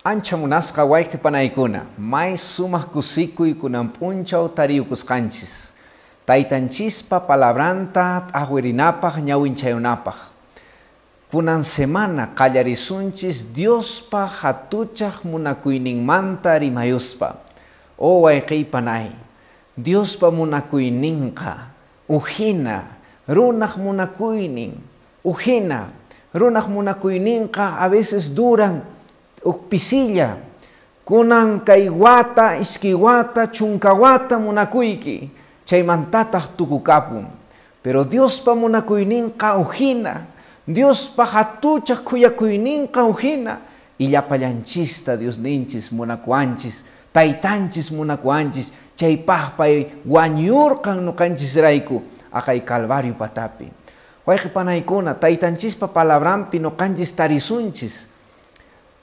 Ancha munasqa wayqi panaykuna, may sumaq kusikuy kunan p'unchaw tariyukusqanchis. Taytanchispa palabranta t'aqwirinapaq ñawinchayunapaq. Kunan semana qallarisunchis Diospa hatuchaq munakuyninmanta rimayuspa. O wayqiy panay, Diospa munakuyninqa uhina, runaq munakuynin, uhina, runaq munakuyninqa a veces duran huk pisilla, kunan kay wata, iskay wata, chunka wata munakuyki, chaymantataq tukukapun. Pero Diospa munakuyninqa uhina, Diospa hatuchaq khuyakuyninqa uhina, illapallanchista Diosninchis munakuwanchis, taytanchis munakuwanchis, chaypaq pay wañurqan ñuqanchisrayku aqay Calvario patapi. Wayqi panaykuna, taytanchispa palabranpi ñuqanchis tarisunchis.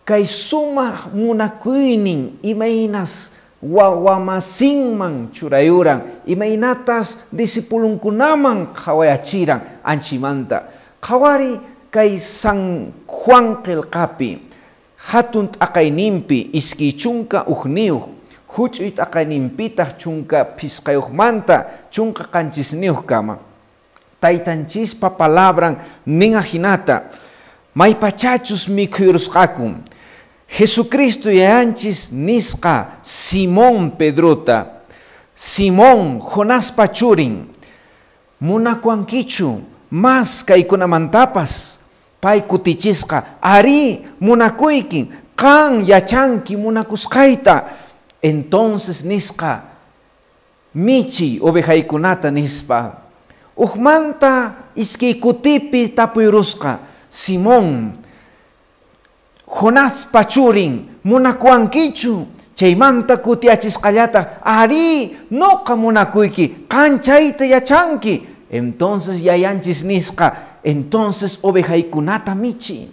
Kay sumaq munakuynin imaynas wawamasinman churayuran, imaynatas discipulunkunaman qhawayachiran anchimanta. Qhawari kay San Juan qillqapi, hatun t'aqayninpi iskay chunka hukniyuq, huch'uy t'aqayninpitaq chunka phisqayuqmanta chunka qanchisniyuq kama. Taytanchispa palabran nin ajinata, maypachachus mikhuyurusqaku. Jesucristo yayanchis nisqa Simón Pedrota, Simón Jonaspa churin, munakuwankichu mas kaykunamantapas? Pay kutichisqa, arí munakuykin, qan yachanki munakusqayta. Entonces nisqa, michiy ovejaykunata nispa. Ujmanta iskay kutipi tapuyurusqa, Simón Jonaspa churin, munakuwankichu? Chaymanta kutiachisqallata, arí, noqa munakuyki, qan chayta yachanki. Entonces yayanchis nisqa, entonces ovejaykunata michi.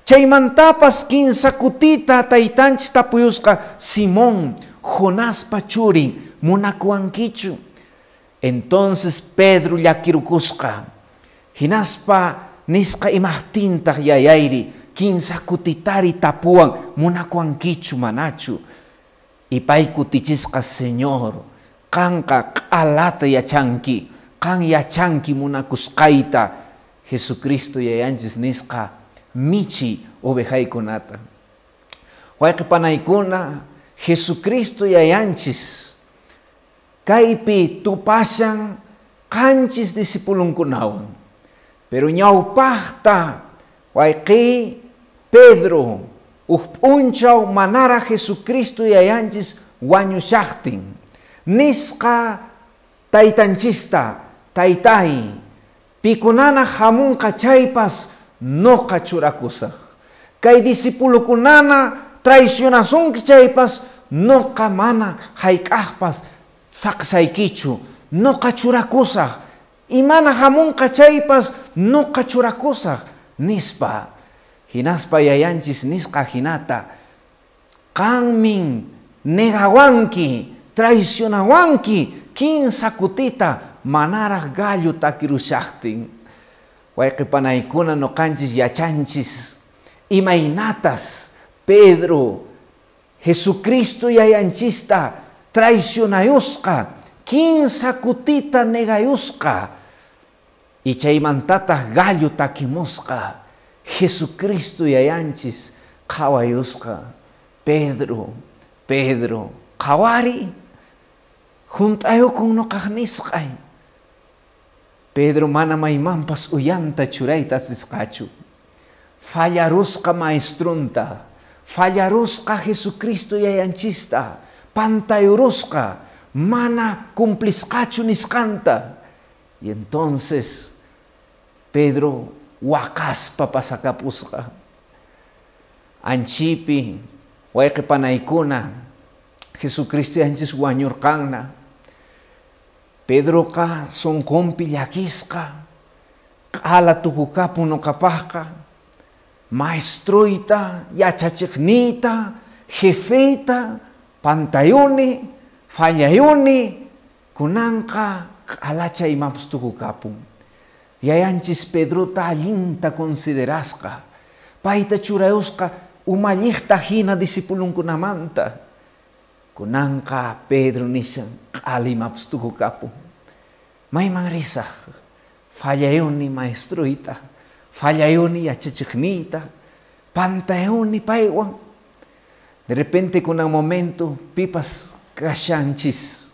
Chaymantapas kinsa kutita taytanchis tapuyusqa, Simón Jonaspa churin, munakuwankichu? Entonces Pedro llakirukusqa, hinaspa nisqa imaqtintaq yayayri, kinsa kutitari tapuwan, munakuwankichu manachu? Y pay kutichisqa, Señor, qanqa q'alata yachanki, qan yachanki munakusqayta. Jesucristo yayanchis nisqa, michi ovejaykunata. Wayqi panaykuna, Jesucristo yayanchis kaypi tupashan qanchis discipulunkunawan. Pero ñawpaqta wayqi Pedro huk p'unchaw manara Jesucristo yayanchis wañushaqtin nisqa taytanchista, taytay, pikunana hamunqa chaypas noqa churakusaq. Kay discipulukunana traicionasunki chaypas noqa mana hayk'aqpas saqsaykichu, noqa churakusaq. Imana hamunqa chaypas noqa churakusaq nispa. Hinaspa yayanchis nisqa hinata, qanmin negawanki, traicionawanki, kinsa kutita manaraq gallo takirushaqtin. Wayqi panaykuna noqanchis yachanchis imaynatas Pedro Jesucristo yayanchista traicionayusqa, kinsa kutita negayusqa, y chaymantataq gallo takimusqa. Jesucristo yayanchis qhawayusqa, Pedro, Pedro, qhawari, hunt'ayukun noqaq nisqay. Pedro mana maymanpas uyanta churayta atisqachu. Fallarusqa maestrunta, fallarusqa Jesucristo yayanchista, pantayurusqa, mana cumplisqachu nisqanta. Y entonces Pedro waqaspa pasakapusqa. Anchipi wayqi panaykuna, Jesucristo yanchis wañurqanna. Pedroqa sunqunpi llakisqa, q'ala tukukapun noqapaqqa, maestruyta, yachachiqniyta, jefeyta, pantayuni, fallayuni, kunanqa q'alacha imapas tukukapun. Yayanchis Pedrota allinta considerasqa, payta churayusqa umalliqta hina discipulunkunamanta. Kunanqa Pedro nishan q'alimapas tukukapun. Mayman risaq, fallayuni maestruyta, fallayuni yachachiqniyta, pantayuni paywan. De repente kunan momento pipas kashanchis,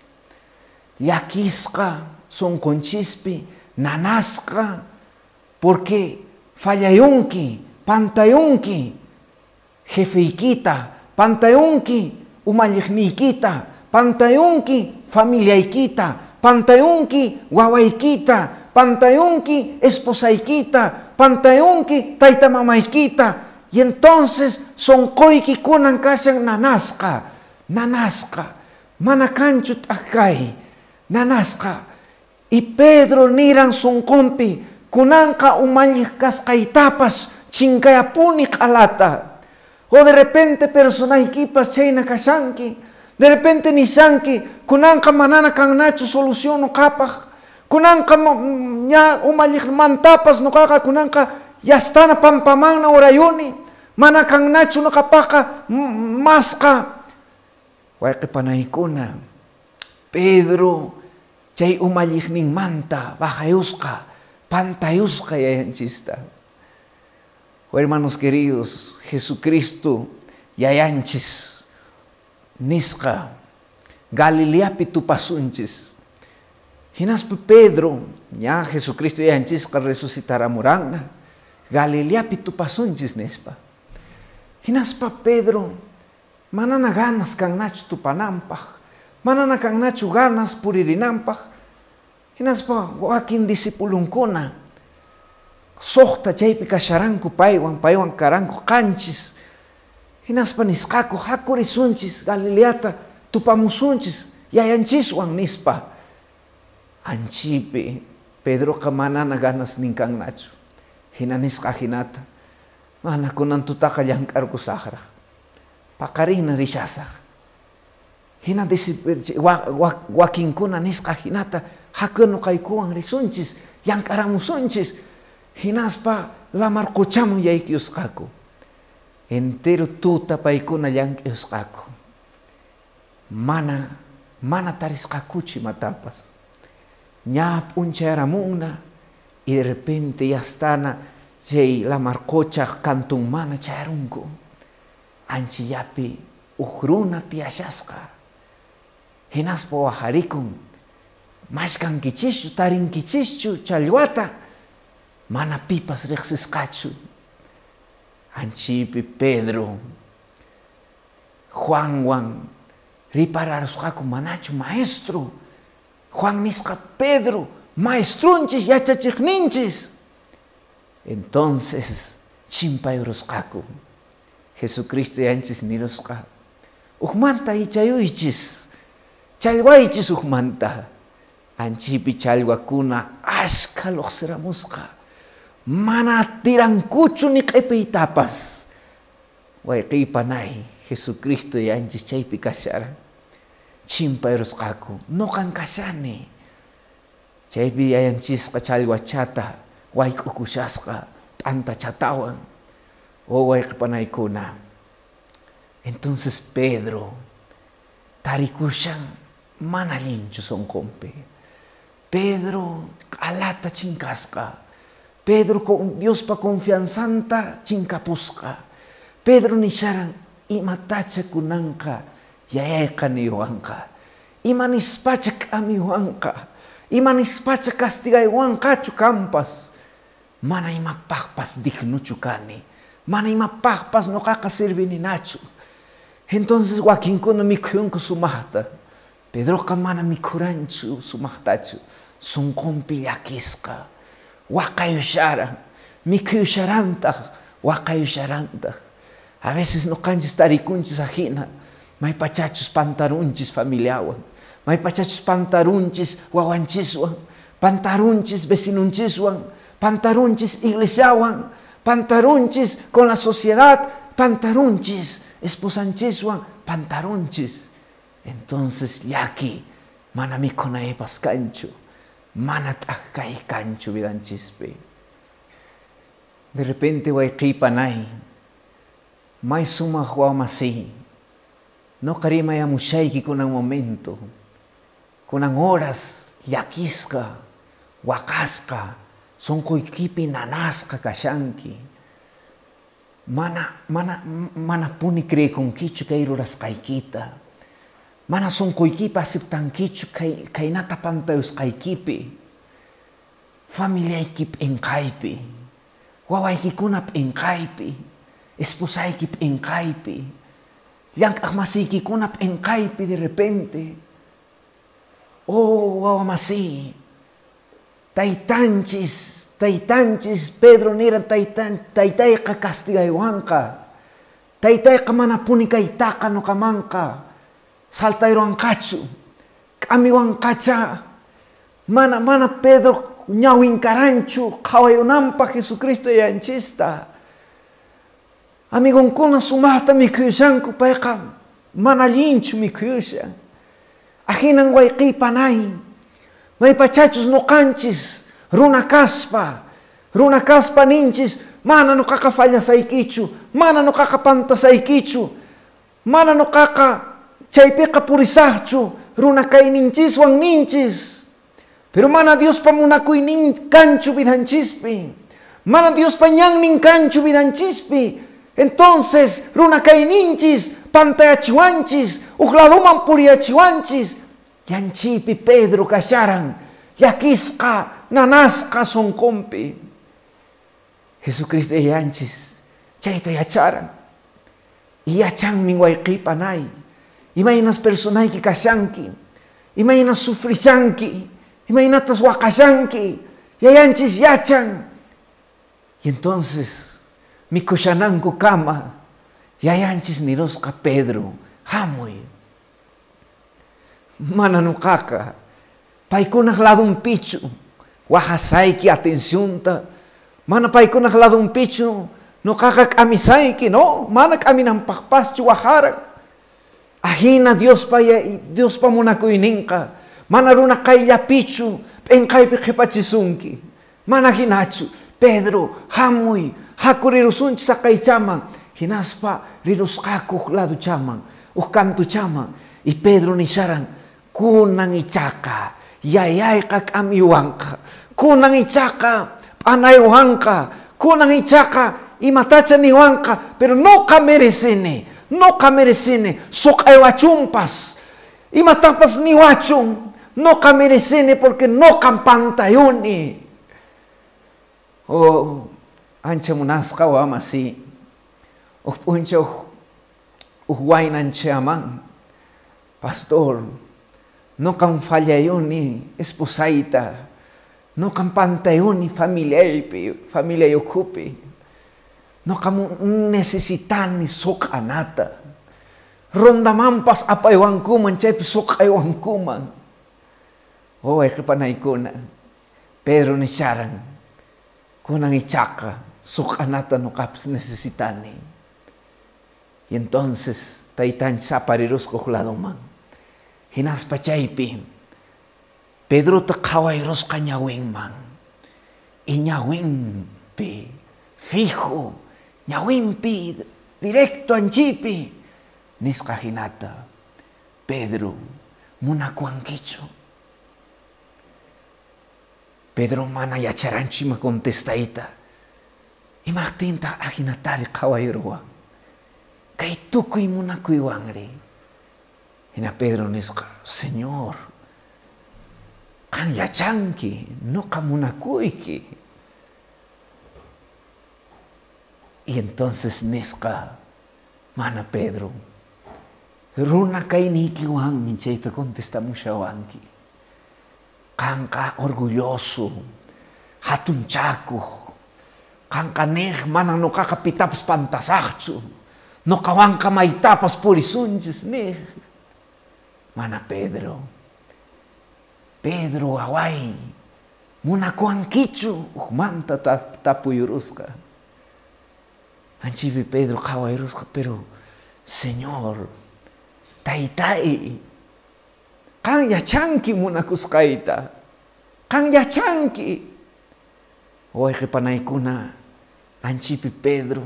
llakisqa sunqunchispi, nanasqa, porque fallayunki, pantayunki, jefeykita, pantayunki, umalliqniykita, pantayunki, familiaykita, pantayunki, wawaykita, pantayunki, esposaykita, pantayunki, tayta mamaykita. Y entonces sunquyki kunan kashan nanasqa, nanasqa, mana kanchu t'akay, nanasqa. Y Pedro niran sunqunpi, kunanqa umalliq kasqaytapas chinkayapuni q'alata. O de repente personaykipas chayna kashanki, de repente nishanki, kunanqa manana kannachu solución nuqapaq, kunanqa ña umalliqmantapas nuqaqa kunanqa yastana pampamanna urayuni, mana kannachu nuqapaqqa masqa. Wayqipanaykuna, Pedro chay umalliqninmanta bajayusqa, pantayusqa yayanchista. Oh, hermanos queridos, Jesucristo yayanchis nisqa Galileapi tupasunchis. Hinaspa Pedro, ña Jesucristo yayanchisqa resucitaramuranna, Galileapi tupasunchis nispa. Hinaspa Pedro, manana ganas kannachu tupananpaq, manana kannachu ganas puririnanpaq. Hinaspa wakin discipulunkuna suqta chaypi kasharanku paywan, paywan karanku qanchis. Hinaspa nisqaku hakurisunchis Galileata tupamusunchis yayanchiswan nispa. Anchipi Pedroqa manana ganas ninkannachu. Hina nisqa hinata mana kunan tutaqa llank'arkusaqraq. Paqarina rishasaq. Hina wakinkuna nisqa hinata haku nuqaykuwan risunchis llank'aramusunchis. Hinaspa lamar quchaman yaykuyusqaku. Entero tuta paykuna llank'ayusqaku. Mana tarisqakuchu imatapas. Ña p'unchayaramunna y de repente yastana chay lamar quchaq kantunmana chayarunku. Anchillapi huk runa tiyashasqa. Hinaspa waharikun mashkankichischu tarinkichischu challwata, mana pipas riqsisqachu. Anchipi Pedro, Juanwan ripararusqaku manachu maestro. Juan nisqa Pedro, maestrunchis yachachiqninchis. Entonces chimpayurusqaku. Jesucristo yanchis nirusqa, hukmanta ichayuychis, challwaychis hukmanta. Anchipi challwakuna ashka luqsiramusqa. Mana tirankuchu ni q'ipiytapas. Wayqiypanay, Jesucristo yanchis chaypi kasharan. Chimpayurusqaku, nuqan kashani. Chaypi yayanchisqa challwachata wayk'ukushasqa t'antachatawan. Oh, wayqipanaykuna. Entonces Pedro tarikushan mana allinchu sunqunpi. Pedro q'alata chinkasqa. Pedro Diospa confianzanta chinkapusqa. Pedro nisharan imatacha kunanqa yayayqa niyuwanqa. Ima nispacha k'amiyuwanqa. Ima nispacha castigaywanqachu kampas. Mana imapaqpas dignuchu kani. Mana imapaqpas nuqaqa sirvininachu. Entonces wakinkuna mikhuyunku sumaqta. Pedroqa mana mikhuranchu sumaqtachu. Sunqunpi llakisqa. Waqayusharan, mikhuyusharantaq, waqayusharantaq. A veces nuqanchis tarikunchis ajina, maypachachus pantarunchis familiawan, maypachachus pantarunchis wawanchiswan, pantarunchis vecinunchiswan, pantarunchis iglesiawan, pantarunchis con la sociedad, pantarunchis esposanchiswan, pantarunchis. Entonces llaki mana mikhunaypas kanchu. Mana t'akay kanchu vidanchispi. De repente wayqipanay, May sumaq wawamasiy, noqa rimayamushayki kunan momento, kunan horas llakisqa, waqasqa, sunquykipi nanasqa kashanki. Mana puni creekunkichu kay rurasqaykita. Mana sunquykipi aceptankichu kaynata pantayusqaykipi. Familiayki p'inqaypi, wawaykikuna p'inqaypi, esposayki p'inqaypi, llank'aq masiykikuna p'inqaypi de repente. Oh, wawamasiy, taytanchis, taytanchis, Pedro niran taytayqa castigaywanqa, taytayqa mana puni kaytaqa nuqamanqa, saltayruwanqachu, k'amiwanqacha, mana Pedro ñawinkaranchu qhawayunanpaq Jesucristo yanchista. Amigunkuna sumaqta mikhuyushanku, payqa mana allinchu mikhuyushan. Ahinan wayqiy panay, maypachachus nuqanchis runa kaspa ninchis, mana nuqaqa fallasaykichu, mana nuqaqa pantasaykichu, mana nuqaqa chaypiqa purisaqchu, runa kayninchiswan ninchis. Pero mana Diospa munakuynin kanchu vidanchispi, mana Diospa ñannin kanchu vidanchispi. Entonces, runa kayninchis pantayachiwanchis, uq laduman puriyachiwanchis. Yanchipi Pedro kasharan, llakisqa, nanasqa sunqunpi. Jesucristo yanchis chayta yacharan. Y yachanmi wayqipanay, imaynas personayki kashanki, imaynas sufrishanki, imaynatas waqashanki, yayanchis yachan. Y entonces, mikushananku kama, yayanchis nirusqa Pedro, hamuy. Mana nuqaqa, paykunaq ladunpichu, waqasayki atencionta, mana paykunaq ladunpichu, nuqaqa k'amisayki, no, mana k'aminanpaqpaschu waqaran. Ahina Diospa munakuyninqa, mana runa qayllapichu, p'inqaypi qhipachisunki, mana hinachu. Pedro, hamuy, haku rirusunchis saqaychaman, hinaspa rirusqaku uq laduchaman, uq kantuchaman. Y Pedro nisharan, kunan ichaqa, yayayqa k'amiwanqa, kunan ichaqa, p'anaywanqa, kunan ichaqa, imatacha niwanqa, pero noqa merecini, suq'aywachunpas, imatapas niwachun, noqa merecini porque noqan pantayuni. Oh, ancha munasqa wamasi, uq p'unchaw uq waynanchaman, pastor, noqan fallayuni esposayta, noqan pantayuni familiaypi, familiay ukhupi, noqan necesitani suq'anata, rondamanpas apaywankuman, chaypi suq'aywankuman. Oh, wayqipanaykuna, Pedro nisharan, kunan ichaqa suq'anata nuqapis necesitani. Y entonces taytanchis aparirusqa uq laduman. Hinaspa chaypi Pedrota qhawayrusqa ñawinman. Y ñawinpi fijo, ñawinpi directo anchipi nisqa hinata, Pedro, munakuwankichu? Pedro mana yacharanchu ima contestayta. Imaqtintaq ahinatari qhawayruwan? Kay tukuy munakuywanri. Hina Pedro nisqa, Señor, qan yachanki, noqa munakuyki. Y entonces nisqa, mana Pedro, runa kayniykiwanmi chayta contestamushawanki. Qanqa orgulloso, hatunchakuq, qanqa niq mana nuqaqa pitapas pantasaqchu, nuqawanqa maytapas purisunchis niq. Mana Pedro, Pedro waway, munakuwankichu? Uqmanta tapuyurusqa. Anchipi Pedro qhawayrusqa, pero Señor, taytay, qan yachanki munakusqayta, qan yachanki. Wayqipanaykuna, anchipi Pedro,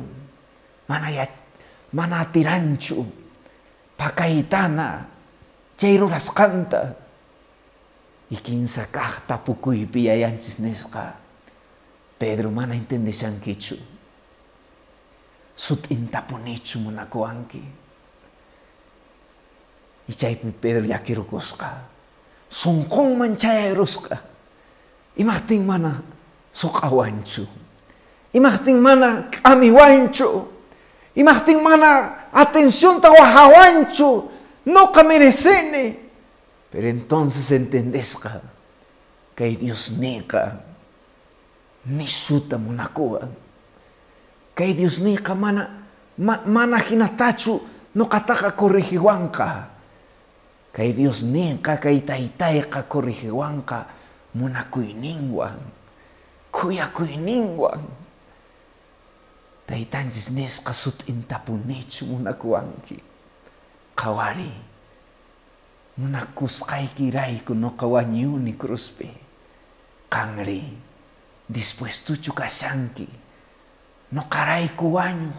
Mana atiranchu pakaytana chay rurasqanta. Y kinsa kaq tapukuypi yayanchis nisqa, Pedro mana entendishankichu. Sut'intapunichu munakuwanki. Y chaypi Pedro llakirukusqa. Sunqunman chayayrusqa. Imaqtin mana suq'awanchu. Imaqtin mana k'amiwanchu. Imaqtin mana atencionta wajawanchu. Noqa mereceni. Pero entonces entendesqa kay Diosniyqa nishuta munakuwan. Kay Diosniyqa mana hinatachu noqataqa corrigiwanqa. Kay Diosniyqa, kay taytayqa corrigiwanqa munakuyninwan, khuyakuyninwan. Taytanchis nisqa sut'intapunichu munakuwanki. Qhawari, munakusqaykirayku noqa wañuni cruzpi. Qanri, dispuestuchu kashanki noqarayku wañuq.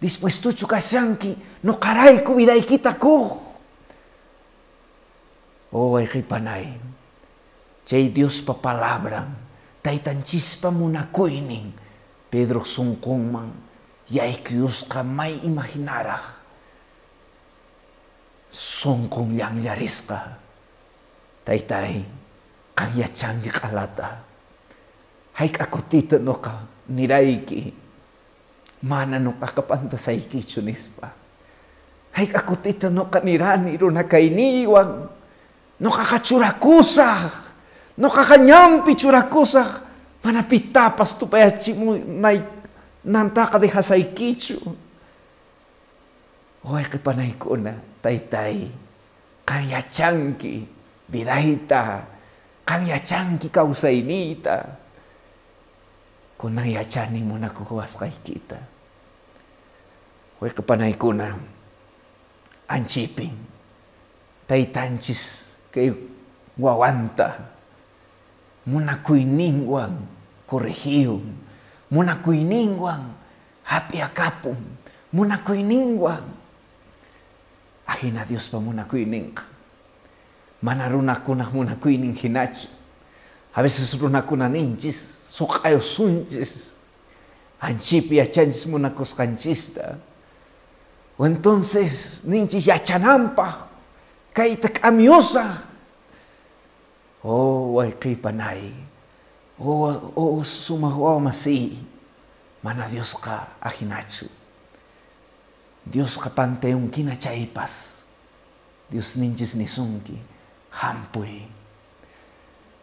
Dispuestuchu kashanki noqarayku vidaykita kuq. Oh, wayqipanay, chay Diospa palabran, taytanchispa munakuynin, Pedro sunqunman yaykuyusqa may imaginaraq. Sunqun llanllarisqa. Taytay, qan yachanki q'alata. Hayk'a kutita noqa nirayki, mana noqaqa pantasaykichu nispa. Hayk'a kutita noqa nirani runakayniywan, noqaqa churakusaq, noqaqa ñanpi churakusaq, mana pitapas tupayachimunay nantaqa dejasaykichu. Wayqipanaykuna, taytay, qan yachanki vidayta, qan yachanki kawsayniyta. Kunan yachani munakuwasqaykita. Wayqipanaykuna, anchipin taytanchis kay wawanta munakuyninwan corregiyun, munakuyninwan hap'iakapun, munakuyninwan. Ajina Diospa munakuyninqa. Mana runakunaq munakuynin hinachu. A veces runakuna ninchis, suq'ayusunchis, anchipi yachanchis munakusqanchista. O entonces ninchis yachananpaq kayta k'amiyusaq. Oh, wayqipanay, oh, sumaq wawa masiy, mana Diosqa ajinachu. Diosqa pantayunkina chaypas, Dios ninchis nisunki, hampuy.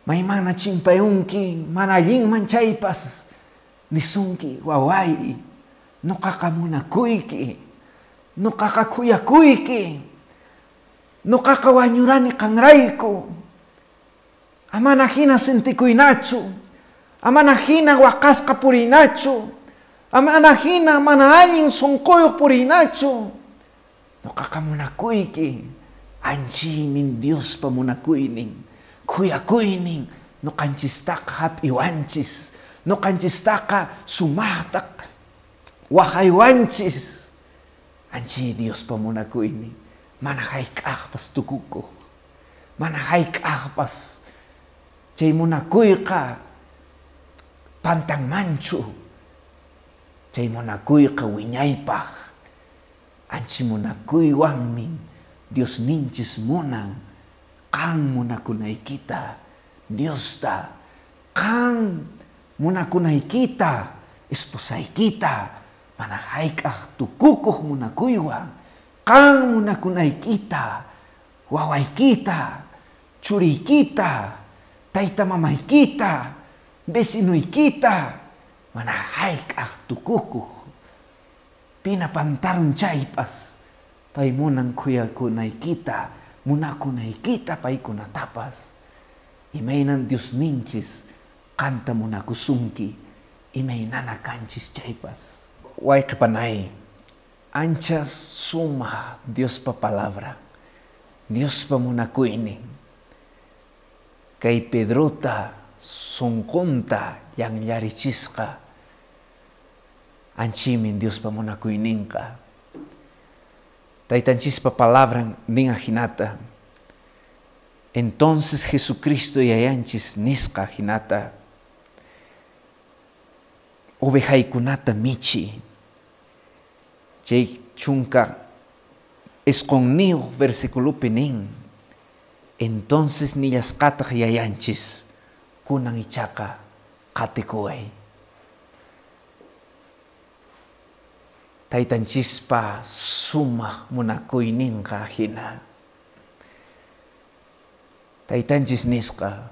Maymana chimpayunki, mana allinman chaypas, nisunki, waway, noqaqa munakuyki, noqaqa khuyakuyki, noqaqa wañurani qanrayku. Amana hina sentikuynachu, amana hina waqasqa purinachu, amana hina mana allin sunquyuq purinachu. Noqaqa munakuyki, anchiymin Diospa munakuynin, khuyakuynin, noqanchistaqa hap'iwanchis, noqanchistaqa sumaqta waqaywanchis. Anchiy Diospa munakuynin, mana hayk'aqpas tukukuq, mana hayk'aqpas chay munakuyqa pantanmanchu, chay munakuyqa wiñaypaq. Anchi munakuywanmi Dios ninchis munan qan munakunaykita Diosta, qan munakunaykita esposaykita, mana hayk'aq tukukuq munakuywan, qan munakunaykita wawaykita, churiykita, tayta mamaykita, vecinoykita, mana hayk'aq tukukuq. Pina pantarun chaypas, pay munan khuyakunaykita, munakunaykita paykunatapas. Imaynan Dios ninchis qanta munakusunki, imaynana kanchis chaypas. Wayqipanay, ancha suma Diospa palabra, Diospa munakuynin. Kay Pedrota sunqunta llanllarichisqa, anchimin Diospa munakuyninqa. Taytanchispa palabran nin ajinata. Entonces Jesucristo yayanchis nisqa ajinata. Ovejaykunata michi. Chay chunka isqunniyuq versiculupi nin. Entonces nillasqataq yayanchis kunan ichaqa qatikuway. Taytanchispa sumaq munakuyninqa hina. Taytanchis nisqa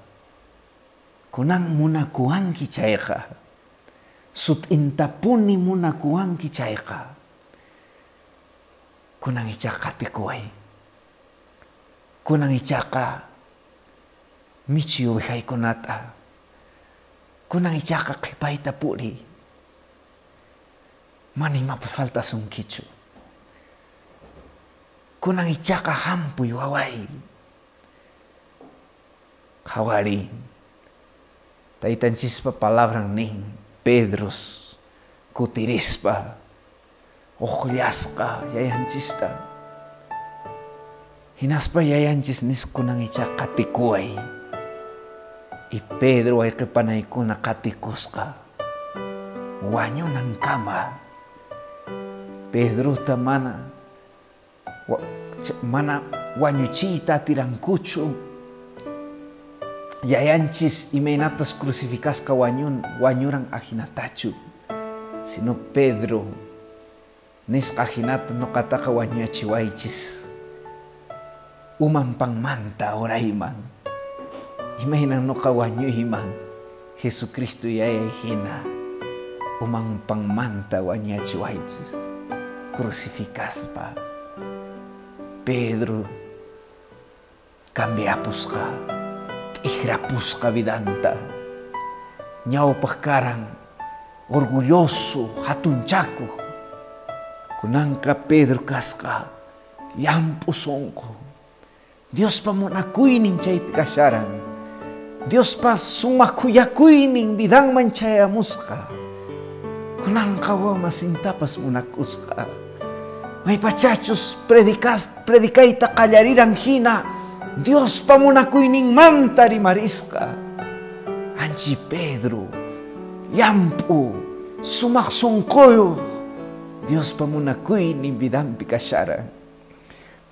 kunan munakuwanki chayqa, sut'intapuni munakuwanki chayqa, kunan ichaqa qatikuway. Kunan ichaqa michi ovejaykunata, kunan ichaqa qhipayta puriy. Mana imapas faltasunkichu. Kunan ichaqa hampuy waway. Qhawariy. Taytanchispa palabran nin Pedros kutirispa uqllasqa yayanchista. Hinaspa yayanchis nisqa kunan ichaqa qatikuway. Y Pedro wayqipanaykuna qatikusqa wañunankama. Pedrota mana wañuchiyta atirankuchu. Yayanchis imaynatas crucificasqa wañuran ajinatachu, sino Pedro nisqa ajinata nuqataqa wañuyachiwaychis umanpanmanta orayman, imaynan nuqa wañuyman Jesucristo yayay hina umanpanmanta wañuyachiwaychis crucificaspa. Pedro cambiapusqa, t'ikrapusqa vidanta. Ñawpaq karan orgulloso, hatunchakuq. Kunanqa Pedro kasqa llamp'u sunqu. Diospa munakuynin chaypi kasharan. Diospa sumaq khuyakuynin vidanman chayamusqa. Kunanqa wawamasintapas munakusqa. Maypachachus predicayta qallariran hina Diospa munakuyninmanta rimarisqa. Anchi Pedro llamp'u sumaq sunquyuq Diospa munakuynin vidanpi kasharan.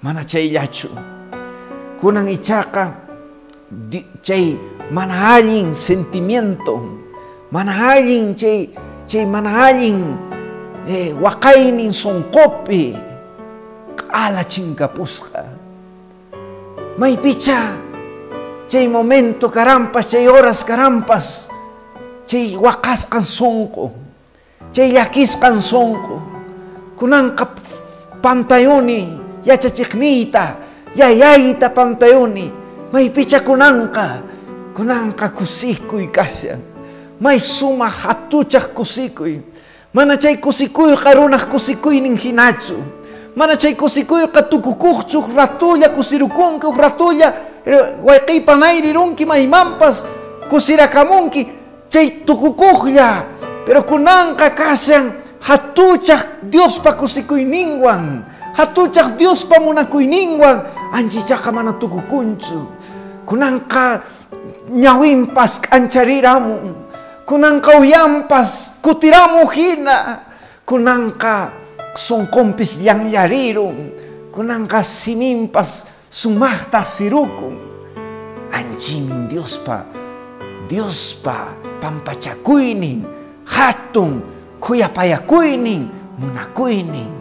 Mana chayllachu. Kunan ichaqa chay mana allin sentimiento, mana allin chay mana allin waqaynin sunqupi q'ala chinkapusqa. Maypicha chay momento karampas, chay horas karampas, chay waqasqan sunqu, chay llakisqan sunqu. Kunanqa pantayuni yachachiqniyta, yayayta pantayuni. Maypicha kunanqa, kunanqa kusikuy kashan. May sumaq hatuchaq kusikuy. Mana chay kusikuyqa runaq kusikuynin hinachu. Mana chay kusikuyqa tukukuqchu, ratulla kusirukunki, ratulla wayqiypanayrirunki maymanpas kusirakamunki, chay tukukuqlla. Pero kunanqa kashan hatuchaq Diospa kusikuyninwan, hatuchaq Diospa munakuyninwan, anchichaqa mana tukukunchu. Kunanqa ñawinpas k'anchariramun, kunanqa uyanpas kutiramun hina, kunanqa sunqunpis llanllarirun, kunanqa siminpas sumaqta sirukun. Anchimin Diospa pampachakuynin, hatun khuyapayakuynin, munakuynin.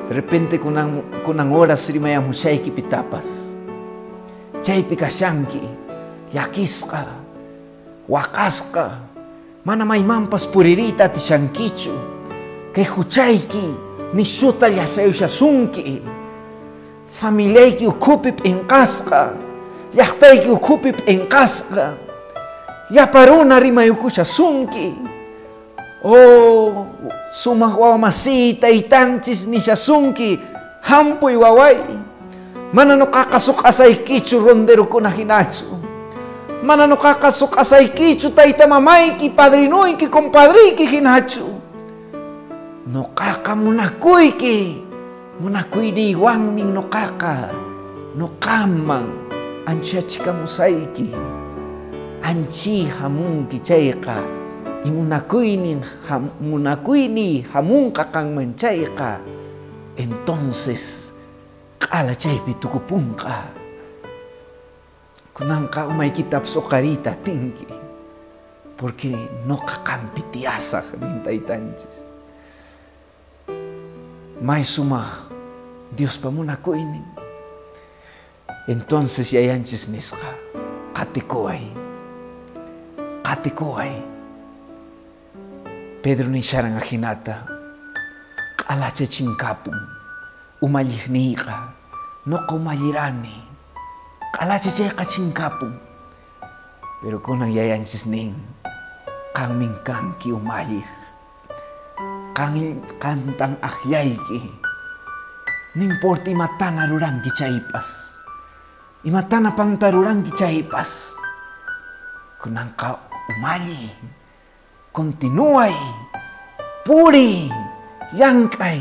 De repente kunan horas rimayamushayki pitapas. Chaypi kashanki, llakisqa, waqasqa, mana maymanpas puririyta atishankichu. Kay huchayki nishuta llasayushasunki. Familiayki ukhupi p'inqasqa, llaqtayki ukhupi p'inqasqa, llapa runa rimayukushasunki. Oh, sumaq wawamasiy taytanchis nishasunki, hampuy waway. Mana nuqaqa suq'asaykichu ronderukuna hinachu. Mana nuqaqa suq'asaykichu tayta mamayki, padrinuyki, compadriyki hinachu. Nuqaqa munakuyki. Munakuyniywanmi noqaqa noqaman anchachikamusayki. Anchi hamunki chayqa y munakuyniy hamunqa qanman chayqa, entonces q'ala chaypi tukupunqa. Kunanqa umaykitapas uqariyta atinki, porque noqa qampi tiyasaq nin taytanchis. May sumaq Diospa munakuynin. Entonces yayanchis nisqa, qatikuway, qatikuway. Pedro nisharan ajinata, q'alacha chinkapun, umalliqniyqa, noqa umallirani, q'alacha chayqa chinkapun. Pero kunan yayanchis nin, qanmin kanki umalliq, qantan aqllayki, no importa imatana ruranki chaypas, imatana panta ruranki chaypas, kunanqa umalli, continuay, puri, llank'ay.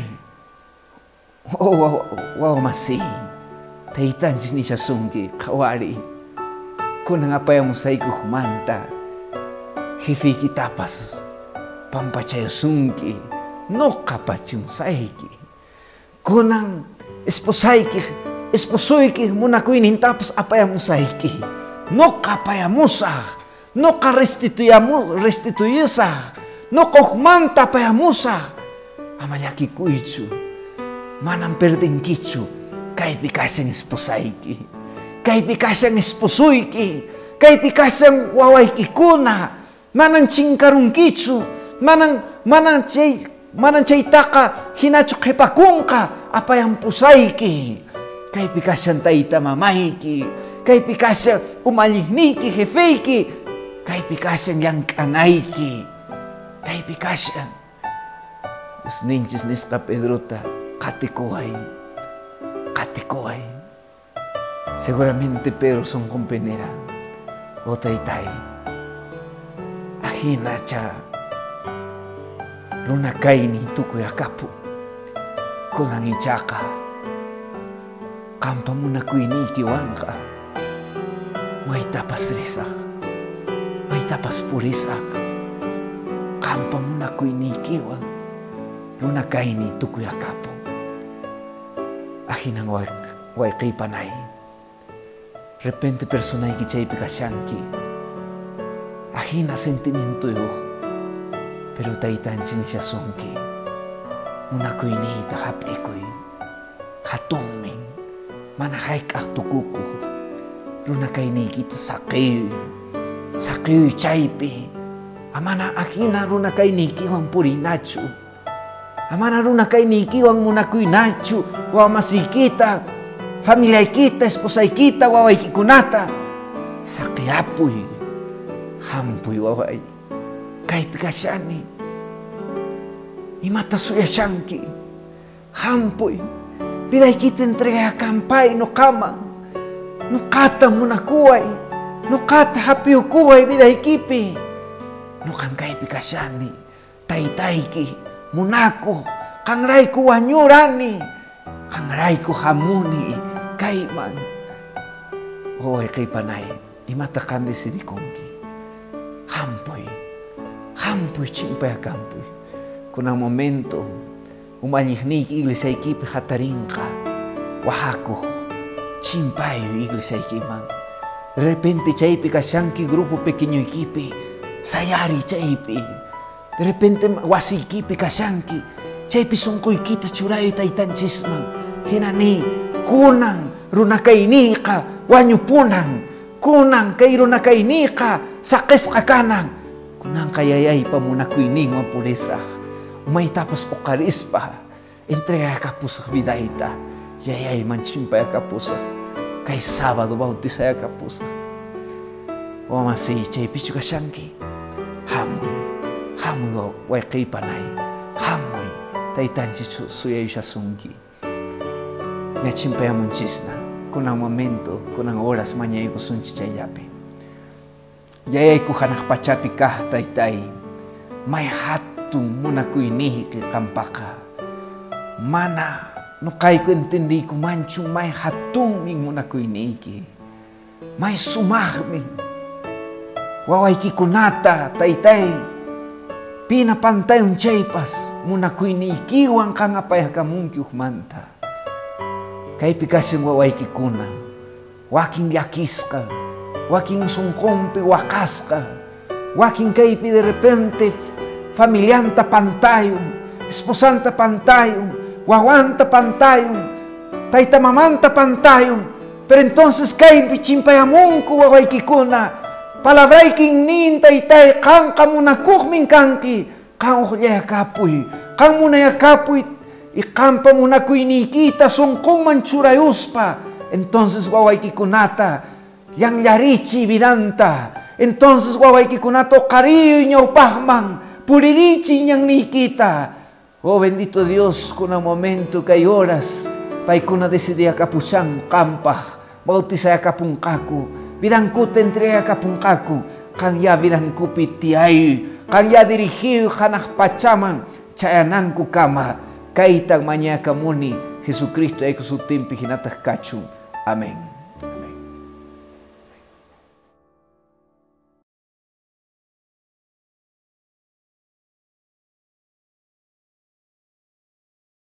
Oh, wawa masiy, taytanchis nishasunki, qhawari, kunan apayamusayku humanta, jefeykitapas pampachayasunki, noqa pachimusayki. Kunan esposayki, esposuyki munakuynintapas apayamusayki, noqa apayamusaq, noqa restituyusaq, noqa hukmanta apayamusaq. Ama llakikuychu, manam perdinkichu, kaypi kashan esposayki, kaypi kashan esposuyki, kaypi kashan wawaykikuna, manan chinkarunkichu, manan chaytaqa hinachu qhipakunqa, apayampusayki. Kaypi kashan tayta mamayki, kaypi kashan umalliqniyki, jefeyki, kaypi kashan llank'anayki, kaypi kashan. Diosninchis nisqa Pedrota, qatikuway, qatikuway. Seguramente Pedro sonqonpi nira, oh taytay, ahinacha runa kaynin tukuy akapun, kunan ichaqa qampa munakuyniykiwanqa maytapas risaq, maytapas purisaq, qampa munakuyniykiwan runa kayniy tukuy akapun. Ahinan wayqiypanay, repente personayki chaypi kashanki, ahina sentimientoyuq, pero taytanchis nishasunki, munakuyniyta hap'ikuy, hatunmin, mana hayk'aq tukukuq, runa kayniykita saqiyuy, saqiyuy chaypi, amana ahina runa kayniykiwan purinachu, amana runa kayniykiwan munakuynachu, wawamasiykita, familiaykita, esposaykita, wawaykikunata, saqiyapuy, hampuy waway, kaypi kashani, imata suyashanki, hampuy, vidaykita entregayakanpay noqaman, noqata munakuway, noqata hapiyukuway vidaykipi, noqan kaypi kashani, taytayki, munakuq, qanrayku wañurani, qanrayku hamuni kayman. Oh, wayqiypanay, imata qan decidikunki? Hampuy, hampuy, chimpayakampuy. Kunan momento umalliqniyki iglesiaykipi hatarinqa, wahakuq, chimpayu iglesiaykiman. De repente chaypi kashanki grupo pequeñoykipi, sayari chaypi. De repente wasiykipi kashanki, chaypi sunquykita churayu taytanchisman. Hinani, kunan runakayniyqa wañupunan, kunan kay runakayniyqa saqisqa kanan. Kunanqa yayaypa munakuyninwan purisaq, umaytapas uqarispa, entregayakapusaq vidayta, yayayman chimpayakapusaq, kay sábado bautizayakapusaq. Wamasiy, chaypichu kashanki? Hamuy, hamuy wayqiypanay, hamuy, taytanchis suyayushasunki. Ña chimpayamunchisna, kunan momento, kunan horas mañaykusunchis chayllapi. Yayayku hanaq pachapi kaq taytay, may hatun munakuyniyki qampaqa, mana Noqayku entendiykumanchu may hatunmin munakuyniyki. May sumaqmin. Wawaykikunata, taytay, pina pantayun chaypas munakuyniykiwan qan apayakamunki uqmanta. Kaypi kashan wawaykikuna, wakin llakisqa, wakin sunqunpi waqasqa, wakin kaypi de repente familianta pantayun, esposanta pantayun, wawanta pantayun, tayta mamanta pantayun, pero entonces kaypi chimpayamunku wawaykikuna, palabraykin nin taytay, qanqa munakuqmin kanki, qan uqllayakapuy, qan munayakapuy, y qanpa munakuyniykita sunqunman churayuspa, entonces wawaykikunata llanllarichi vidanta, entonces wawaykikunata uqariyuy ñawpaqman, puririchi ñanniykita. Oh, bendito Dios, kuna momento kay horas, paykuna decidiyakapushan qampaq, bautizayakapunqaku, vidankuta entregakapunqaku, qan ya vidankupi tiyay, qan ya dirigiy hanaq pachaman chayananku kama, kaytan mañakamuni Jesucristo ayku sutinpi hinataq kachun. Amén. Amén.